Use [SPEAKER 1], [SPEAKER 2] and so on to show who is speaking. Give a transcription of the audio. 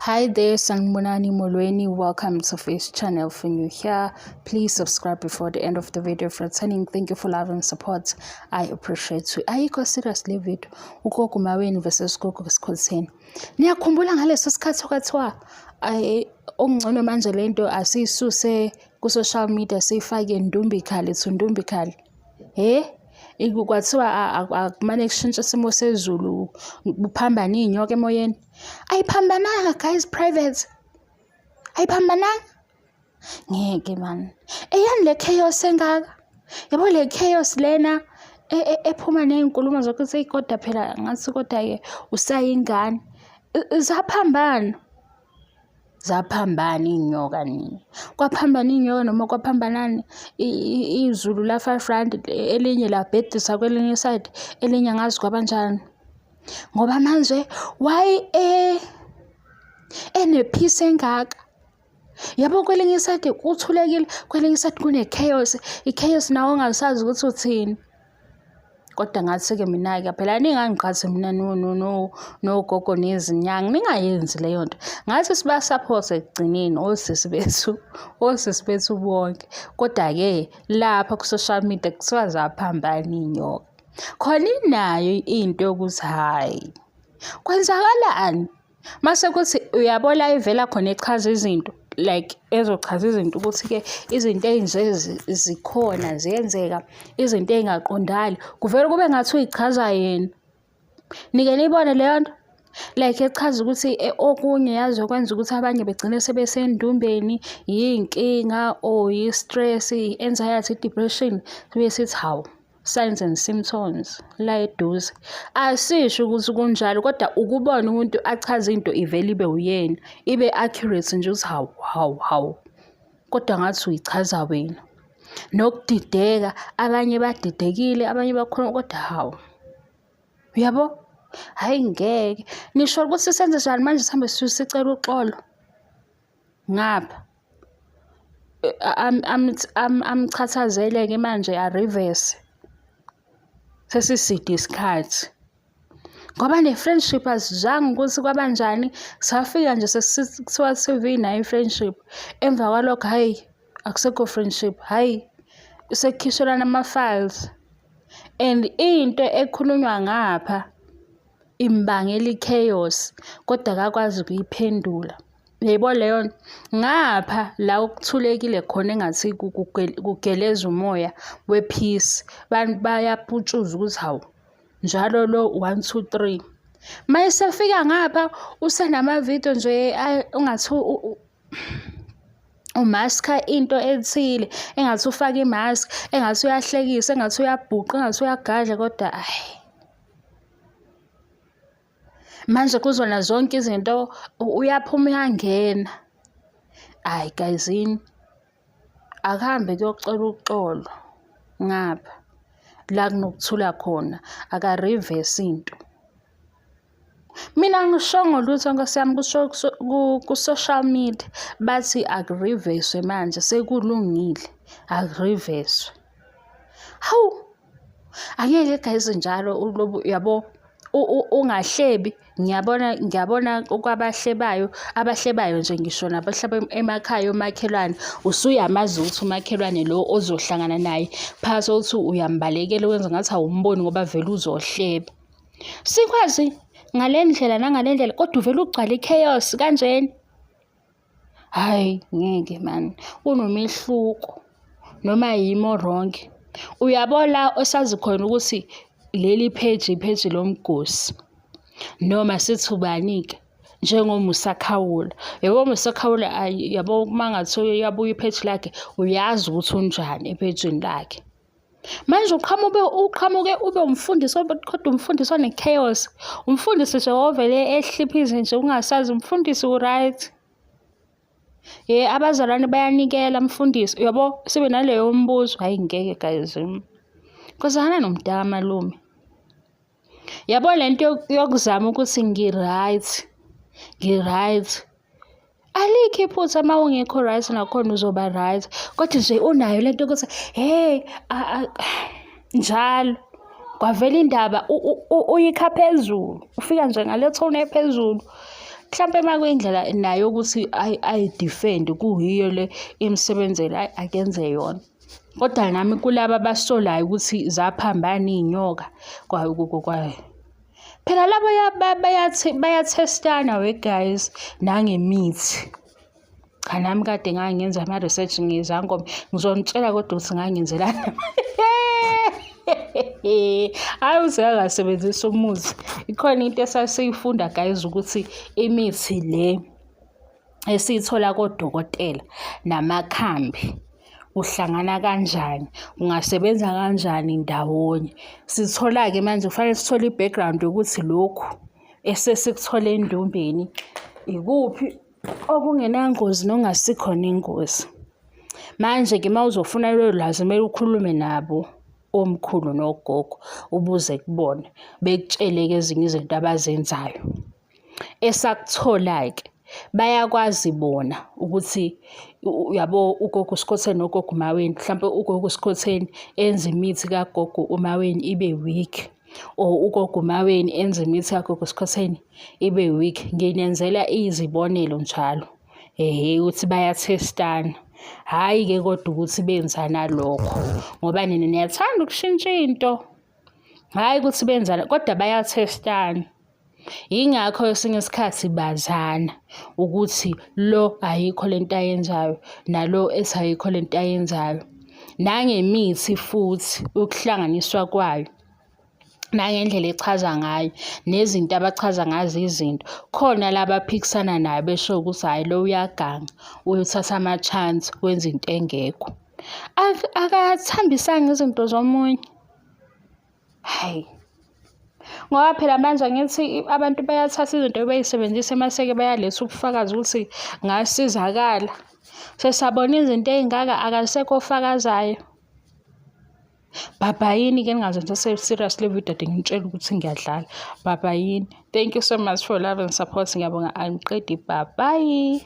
[SPEAKER 1] Hi there, Sanibonani Molweni. Welcome to Face Channel. For new here, please subscribe before the end of the video. For returning, thank you for love and support. I appreciate you. Ayikho serious le video. Ugogo Maweni versus Gogo Sikhotheni. Niyakhumbula ngaleso sikhathi kwathiwa okungcono manje lento asiyisuse ku-social media siyifake ndumbikhali to ndumbikhali. He? Kwathiwa akumane kushintshe isimo sezulu kuphambane iy'nyoka emoyeni. Ayiphambananga guys private. Ayiphambananga. Ngeke man. Eyani le chaos engaka? Yabo le chaos lena ephuma ney'nkulumo zokuthi eyi kodwa phela ngathi kodwa-ke usayingane. Zaphambana. Zaphambana iy'nyoka nina. Kwaphambana iy'nyoka noma kwaphambanani izulu la-5 rand elinye labhedisa kwelinye isayidi elinye angazi kwabanjani. Ngoba manje why ene-peace engaka? Yabo kwelinye isayidi kuthulekile, kwelinye isayidi kune-chaos. I-chaos nawe ongasazi ukuthi uthini. Kodwa ngathi-ke mina-ke phela ningangiqhathi mina nogogo nezinyanga, ningayenzi leyo nto. Ngathi siba-support-e ekugcineni osisi bethu, osisi bethu bonke. Kodwa-ke lapha ku-social media kuthiwa zaphambana iy'nyoka. Khona inayo into yokuthi hhayi, kwenzakalani? Mase kuthi uyabo la ivela khona echaza izinto like ezochaza izinto ukuthi-ke izinto ey'nje zikhona ziyenzeka, izinto ey'ngaqondali. Kuvele kube ngathi uyichaza yena. Nike niyibone leyo nto? Like echaza ukuthi okunye yazi okwenza ukuthi abanye begcine sebesendumbeni yiy'nkinga or yi-stress, i-anxiety, i-depression. Sibuye sithi hawu, signs and symptoms la eduze. Asisho ukuthi kunjalo kodwa ukubona umuntu achaze into ivele ibe uyena, ibe accurate nje ukuthi hawu hawu hawu. Kodwa ngathi uyichaza wena. Nokudideka, abanye badidekile, abanye bakhuluma kodwa hawu. Uyabo? Hhayi ngeke. Nisho ukuthi senze njani manje sihambe sicela uxolo ngapha. Amchathazele-ke manje a-reverse. Sesiside isikhathi. Ngoba ne-friendship asizwanga ukuthi kwabanjani, safika nje kuthiwa TV nayo i-friendship. Emva kwalokho hhayi akusekho friendship, hhayi sekukhishelwana ama-files. And into ekhulunywa ngapha imbangela i-chaos kodwa akakwazi ukuyiphendula. Uyayibona leyo nto? Ngapha la okuthulekile khona engathi kugeleza umoya we-peace, abantu bayaputshuza ukuthi hawu njalo lo one two three. Mayesefika ngapha usenamavidiyo nje ungathi umaskha into ethile, engathi ufake imask, engathi uyahlekisa, engathi uyabhuqa, engathi uyagadla kodwa hhayi. Manje kuzona zonke izinto uyaphuma uyangena. Hhayi gayizini, akuhambe kuyocela uxolo ngapha la kunokuthula khona, aka-reverse into. Mina angishongo lutho nkosi yami ku-social media bathi aku-reverse-we manje sekulungile, aku-reverse-we. Hawu, angeke guys njalo uyabo ungahlebi. Ngiyabona ngiyabona kwabahlebayo, abahlebayo nje ngisho nabahleba emakhaya omakhelwane, usuyamazi ukuthi umakhelwane lo ozohlangana naye phakathi kokuthi uyambalekela wenza ngathi awumboni ngoba vele uzohleba. Sikwazi ngale ndlela nangale ndlela kodwa uvele ugcwale i-chaos kanjena. Hhayi ngeke mani, kunomehluko noma yimi o-wrong. Uyabo la osazi khona ukuthi leli page ipheji lomgosi noma sithi ubani-ke njengoMusa Khawula. Yabo uMusa Khawula yabo uma kungathiwa uyabuya ipheji lakhe uyazi ukuthi unjani ephejini lakhe. Manje uqhamuke uqhamuke ube umfundisi kodwa umfundisi one-chaos. Umfundisi nje ovele ehliphize nje ungasazi umfundisi u-right. Ye abazalwane bayanikela mfundisi uyabo sibe naleyo mbuzo hhayi ngeke guys. Nkosazana nomntaka malume. Yabo le nto yokuzama ukuthi ngi-right, ngi-right. Alikho iphutha uma ungekho right nakhona uzoba right kodwa nje unayo le nto yokuthi hey njalo kwavela indaba uyikha phezulu, ufika nje ngale tone ephezulu. Mhlampe uma kuyindlela nayo ukuthi ayi-defend kuyiyo le imsebenzela, hhayi akenze yona. Kodwa nami kulaba abasolayo ukuthi zaphambana iy'nyoka phela laba bayathestana we guys nangemithi. Cha nami kade ngangenza ama-research ngezangoma ngizonitshela kodwa ukuthi ngangenzelani. Hhayi uze angasebenzisi umuthi. Ikhona into esasiyifunda guys ukuthi imithi le esiyithola kodokotela namakhambi kuhlangana kanjani, kungasebenza kanjani ndawonye. Sithola-ke manje kufanele sithole i-background yokuthi lokhu esesikuthole endumbeni ikuphi okungenangozi nokungasikhona ingozi. Manje-ke uma uzofuna lolo lwazi kumele ukhulume nabo omkhulu nogogo ubuze kubona bekutshele-ke ezinye izinto abazenzayo. Esakuthola-ke bayakwazi bona ukuthi uyabo ugogo uSkhotheni nogogo uMaweni mhlampe ugogo uSkhotheni enze imithi kagogo uMaweni ibe weak or ugogo uMaweni enze imithi kagogo uSkhotheni ibe weak. Nginenzela izibonelo njalo ehhe ukuthi bayathestana. Hhayi-ke kodwa ukuthi benzana lokho ngoba nina niyathanda ukushintsha into. Hhayi ukuthi benzana kodwa bayathestana. Yingakho kwesinye isikhathi bazana ukuthi lo ayikho lento ayenzayo nalo ethi ayikho lento ayenzayo. Nangemithi futhi ukuhlanganiswa kwayo nangendlela echaza ngayo nezinto abachaza ngazo izinto khona la abaphikisana nayo besho ukuthi hhayi lo uyaganga uyothatha ama-chance wenza into engekho. Akathambisanga izinto zomunye. Hayi. Ngoba phela manje angithi abantu bayathatha izinto beyisebenzise mase-ke bayaletha ubufakazi ukuthi ngasizakala. Sesabona izinto ey'ngaka akasekho ofakazayo. Bhabhayini-ke ningazenza serious le video kade nginitshela ukuthi ngiyadlala. Bhabhayini. Thank you so much for love and support. Ngiyabonga angiqedi. Bye bye.